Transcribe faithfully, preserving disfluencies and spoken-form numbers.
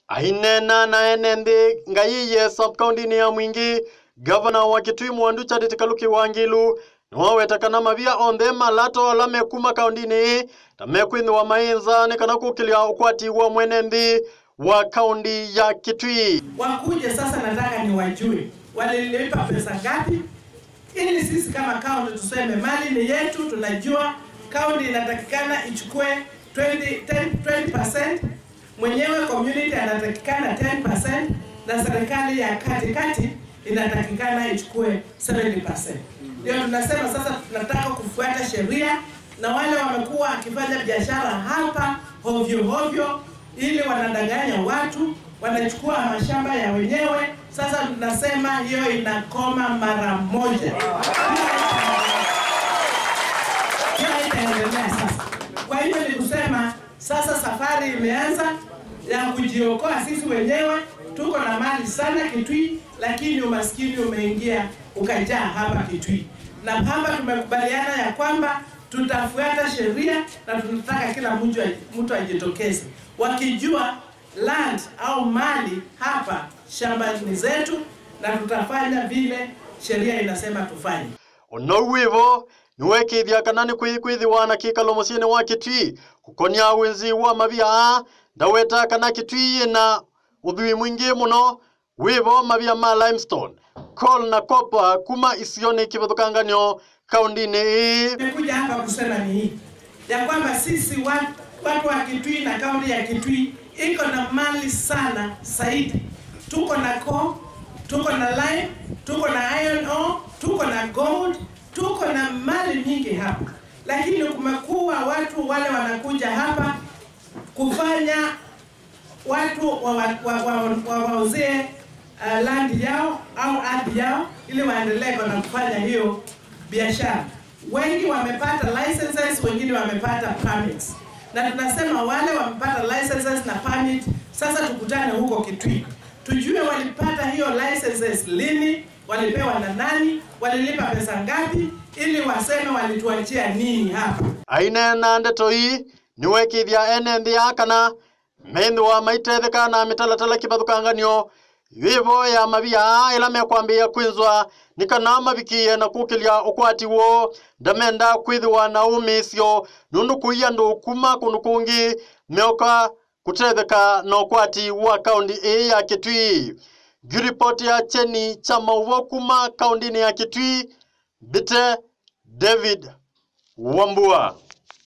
Aineena na ene nthĩ Ngaiye sub-kaũndĩnĩ ya Mwingi, ngavana wa Kitui Mwandũ Charity Kaluki Wangilu nĩwaweta kana mavia onthe ma LATO ala me kuma kaũndĩnĩ ĩĩ ta mekwĩthĩwa maĩ nza nĩ kana kũkĩlya ũkwati wa mwene nthĩ wa kaũndĩ ya Kitui. Wakuje sasa, nataka niwajue walilipa pesa ngapi, ili sisi kama kaunti tuseme mali ni yetu. Tunajua kaunti inatakikana ichukue twenty, ten, twenty percent, mwenyewe community anatakikana ten percent, na serikali ya katikati inatakikana ichukue seventy percent. Ndio tunasema sasa tunataka kufuata sheria, na wale wamekuwa wakifanya biashara hapa hovyo hovyo, ili wanadanganya watu, wanachukua mashamba ya wenyewe. Sasa tunasema hiyo inakoma mara moja. Hiyo haitaendelea sasa. Kwa hivyo ni kusema sasa safari imeanza ya kujiokoa sisi wenyewe. Tuko na mali sana Kitui, lakini umaskini umeingia ukajaa hapa Kitui, na hapa tumekubaliana ya kwamba tutafuata sheria na tunataka kila mtu aj-, mtu ajitokeze, wakijua land au mali hapa shambani zetu, na tutafanya vile sheria inasema tufanye. Ona ũu wĩ vo, nĩweekĩĩthya kana nĩkwĩkwĩthĩwa na kĩkalo mũsyĩnĩ wa Kitui kũkonya wĩnzi wa mavia aa. Ndaweta kana Kitui yĩna ũthwii mwingĩ mũno wĩ vo, mavia ma limestone, coal na copper kuma isionĩ kĩvathũkanganyo kaũndĩnĩ ĩĩ. Nimekuja hapa kusema ni hii, ya kwamba sisi wa-, watu wa Kitui na kaunti ya Kitui iko na mali sana zaidi. Tuko na coal, tuko na lime, tuko na iron ore, tuko na gold, tuko na mali mingi hapa. Lakini kumekuwa watu wale wanakuja hapa kufanya watu wa-, wa-, wa-, wa-, wa-, wauzie, uh, land yao au ardhi yao ili waendelee na kufanya hiyo biashara. Wengi wamepata licenses, wengine wamepata permits. Na tunasema wale wamepata licenses na permit, sasa tukutane huko Kitui. Tujue walipata hiyo licenses lini, walipewa na nani, walilipa pesa ngapi, ili waseme walituachia nini hapa. Aineena ndeto ii, nĩweekĩĩthya ene nthĩ aa kana methĩwa maitetheka na mĩtalatala kĩvathũkanganyo yĩ vo ya mavia aa ĩla mekwambĩĩa kwĩnzwa nĩ kana mavikĩĩe na kũkĩlya ũkwati woo. Ndamenda kwĩthĩwa na ũmĩĩsyo nũndũ kũi andũ kuma kũndũ kũngĩ meũka kũtetheka na ũkwati wa kaũndĩ ĩĩ ya Kitui. Ngĩripotĩa kyeni kya maũvoo kuma kaũndĩnĩ ya Kitui, mbĩte David Wambua.